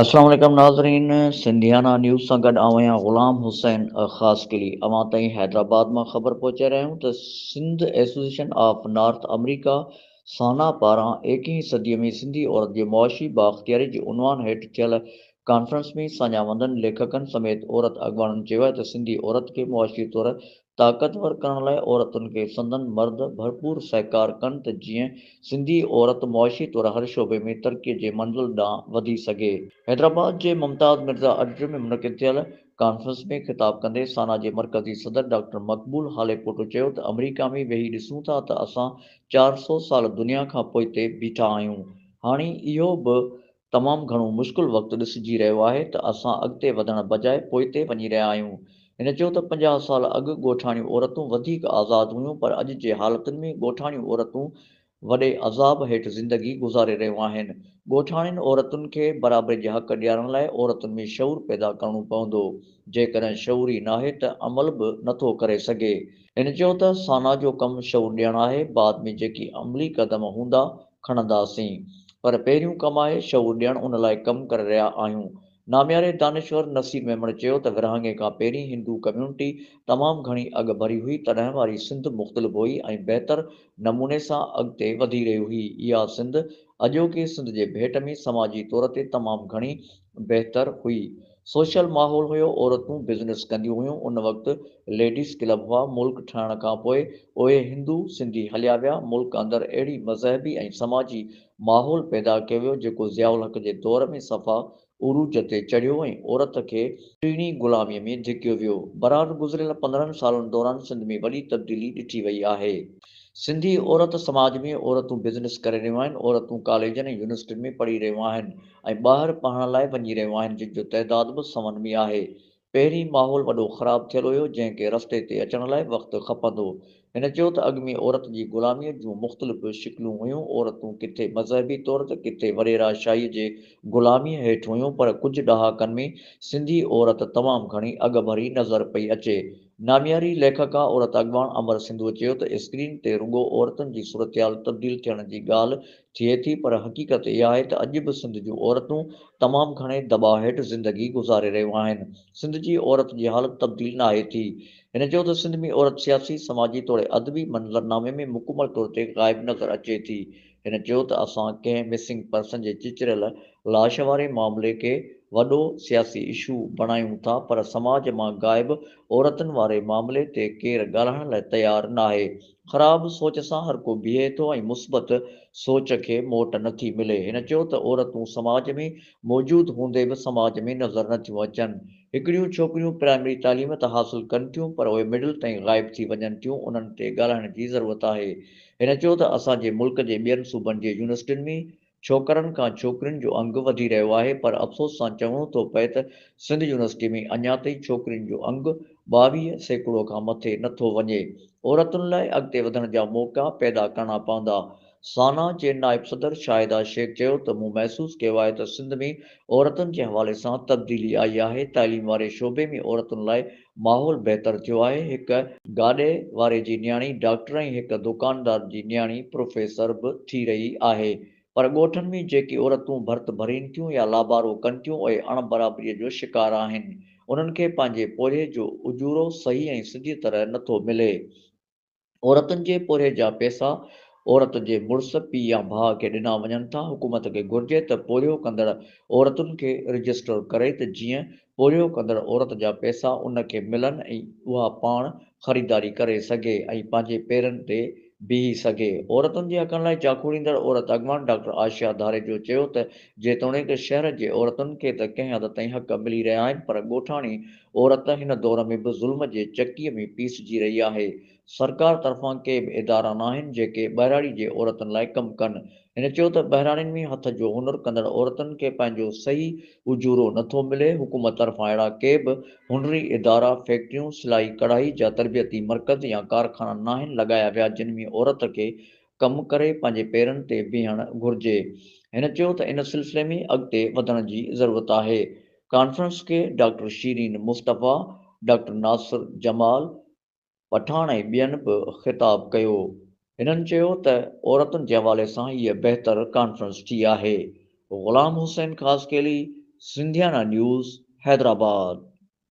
السلام عليڪم ناظرين سنڌيانا نيوز سان گڏ آئون آهيان غلام حسين خاصخيلي اوهان تائين حيدرآباد مان خبر پهچائي رهيا آهيون ته Sindh association of North America SANA پاران ايڪيهين صدي ۾ سنڌي عورت جي معاشي بااختياري جي عنوان هيٺ ٿيل ڪانفرنس ۾ ساڃاهوندن ليکڪن سميت عورت اڳواڻن چيو آهي ته سنڌي عورت کي معاشي طور طاقتور ڪرڻ لاء عورتن کي سندن مرد ڀرپور سهڪار ڪن ته جيئن سنڌي عورت معاشي طور هر شعبي ۾ ترقي جي منزل ڏانهن وڌي سگهي. حيدرآباد جي ممتاز مرزا آڊيٽوريم ۾ منعقد ٿيل ڪانفرنس ۾ خطاب ڪندي سانا جي مرڪزي صدر ڊاڪٽر مقبول هاليپوٽو چيو ته آمريڪا ۾ ويهي ڏسون ٿا ته اسان 400 سال دنيا کان پوئتي بيٺا آهيون هاڻي اهو به تمام گهڻو مشڪل وقت ڏسجي رهيو آهي ته اسان اڳتي وڌڻ بجاء پوئتي وڃي رهيا آهيون. هن چيو ته 50 سال اڳ ڳوٺاڻيون عورتون وڌيڪ آزاد هيون پر اڄ جي حالتن ۾ ڳوٺاڻيون عورتون وڏي عذاب هيٺ زندگي گذاري رهيون آهن. ڳوٺاڻين عورتن کي برابري جي حق ڏيارڻ لاء عورتن ۾ شعور پيدا ڪرڻو پوندو. جيڪڏهن شعور ئي ناهي ته عمل به نٿو ڪري سگهي. هن چيو ته سانا جو ڪم شعور ڏيڻ آهي، بعد ۾ جيڪي عملي قدم هوندا کڻنداسين پر پهريون ڪم آهي شعور ڏيڻ ان لاء ڪم ڪري رهيا آهيون. نامياري دانشور نصير ميمڻ چيو ته ورهاڱي کان پهرين هندو ڪميونٽي تمام گهڻي اڳڀري هئي تڏهن واري سنڌ مختلف هئي ۽ بهتر نموني سان اڳتي وڌي رهي هئي اها سنڌ اڄوڪي سنڌ جي ڀيٽ ۾ سماجي طور تي تمام گهڻي بهتر هئي. سوشل ماحول هيو، عورتون بزنس ڪنديون هيون، ان وقت ليڊيز ڪلب هئا، ملڪ ٺهڻ کان پوء اهي هندو سنڌي هليا ويا، ملڪ اندر اهڙي مذهبي ۽ سماجي ماحول پيدا ڪيو ويو جيڪو ضياء الحق جي دور ۾ صفا عروج تي چڙهيو ۽ عورت کي ٽيڻي غلاميء ۾ ڌڪيو ويو. بهرحال گذريل 15 سالن دوران سنڌ ۾ وڏي تبديلي ڏٺي وئي آهي. سنڌي عورت سماج ۾ عورتون بزنس ڪري رهيون آهن، عورتون ڪاليجن ۽ يونيورسٽين ۾ پڙهي رهيون آهن ۽ ٻاهر پڙهڻ لاء وڃي رهيون آهن جن جو تعداد به سون ۾ آهي. پهرين ماحول وڏو خراب ٿيل هيو جنهن کي رستي تي اچڻ لاء وقت کپندو. هن چيو ته اڳ ۾ عورت جي غلاميء جون مختلف شڪلون هيون، عورتون ڪٿي مذهبي طور ته ڪٿي وڏيرا شاهيء جي غلاميء هيٺ هيون پر ڪجهه ڏهاڪن ۾ سنڌي عورت تمام گهڻي اڳڀري نظر پئي اچي. نامياري ليکڪا عورت اڳواڻ امر سنڌوء چيو ته اسڪرين تي رڳو عورتن جي صورتحال تبديل ٿيڻ جي ڳالهه ٿئي ٿي پر حقيقت اها آهي ته اڄ به سنڌ جون عورتون تمام گهڻي دٻاء هيٺ زندگي گذاري رهيون آهن، سنڌ جي عورت جي حالت تبديل ناهي ٿي. هن چيو ته سنڌ ۾ عورت سياسي، سماجي توڙي ادبي منظرنامي ۾ مڪمل طور تي غائب نظر اچي ٿي. هن چيو ته اسان ڪنهن مسنگ پرسن جي چچريل لاش واري معاملي کي وڏو سياسي اشو بڻايون ٿا پر سماج مان غائب عورتن واري معاملي تي ڪير ڳالهائڻ لاء تيار ناهي. خراب سوچ سان هر ڪو بيهي ٿو ۽ مثبت سوچ کي موٽ نٿي ملي. هن چيو ته عورتون سماج ۾ موجود هوندي به سماج ۾ نظر نٿيون اچن. هڪڙيون ڇوڪريون پرائمري تعليم ته حاصل ڪن ٿيون پر اهي مڊل تائين غائب ٿي وڃن ٿيون انهن تي ڳالهائڻ جي ضرورت آهي. هن چيو ته اسان جي ملڪ جي ٻين صوبن جي يونيورسٽين ۾ ڇوڪرن کان ڇوڪرين جو انگ وڌي رهيو آهي پر افسوس سان چوڻو ٿو پئي ته سنڌ يونيورسٽي ۾ اڃا تائين ڇوڪرين جو انگ 22% کان مٿي نه ٿو وڃي. عورتن لاء اڳتي وڌڻ جا موقعا پيدا ڪرڻا پوندا. سانا جي نائب صدر شاهده شيخ چيو ته مون محسوس ڪيو آهي ته سنڌ ۾ عورتن جي حوالي سان تبديلي آئي آهي، تعليم واري شعبي ۾ عورتن لاء ماحول بهتر ٿيو آهي، هڪ گاڏي واري جي نياڻي ڊاڪٽر ۽ هڪ دوڪاندار جي نياڻي پروفيسر به ٿي رهي آهي پر ڳوٺن ۾ جيڪي عورتون ڀرت ڀرين ٿيون يا لابارو ڪن ٿيون اهي اڻ برابريء جو شڪار آهن، انهن کي پنهنجي پورهيي جو اجورو صحيح ۽ سڌيء طرح نٿو ملي. عورتن جي پورهيي جا پئسا عورت جي مڙس، پيء يا ڀاء کي ڏنا وڃن ٿا. حڪومت کي گهرجي ته پورهيو ڪندڙ عورتن کي رجسٽر ڪري ته جيئن پورهيو ڪندڙ عورت جا پئسا ان کي ملن ۽ اها پاڻ خريداري ڪري سگهي ۽ پنهنجي پيرن تي بيهي سگهي. عورتن جي حقن لاء جاکوڙيندڙ عورت اڳواڻ ڊاڪٽر آشيا ڌاريجو چيو ته جيتوڻيڪ شهر جي عورتن کي ته ڪنهن حد تائين حق ملي رهيا آهن پر ڳوٺاڻي عورت هن دور ۾ به ظلم جي چڪيء ۾ پيسجي رهي آهي. سرڪار طرفان ڪي به ادارا ناهن جيڪي ٻهراڙي جي عورتن لاء ڪم ڪن. هن چيو ته ٻهراڙين ۾ هٿ جو هنر ڪندڙ عورتن کي پنهنجو صحيح اجورو نٿو ملي، حڪومت طرفان اهڙا ڪي به هنري ادارا، فيڪٽريون، سلائي ڪڙهائي جا تربيتي مرڪز يا ڪارخانا ناهن لڳايا ويا جن ۾ عورت کي ڪم ڪري پنهنجي پيرن تي بيهڻ گهرجي. هن چيو ته ان سلسلي ۾ اڳتي وڌڻ جي ضرورت آهي. ڪانفرنس کي ڊاڪٽر شيرين مصطفيٰ، ڊاڪٽر ناصر جمال پٺاڻ ۽ ٻين به خطاب ڪيو. هنن چيو ته عورتن جي حوالي سان هيء بهتر ڪانفرنس ٿي آهي. غلام حسين خاصخيلي، سنڌيانا نيوز، حيدرآباد.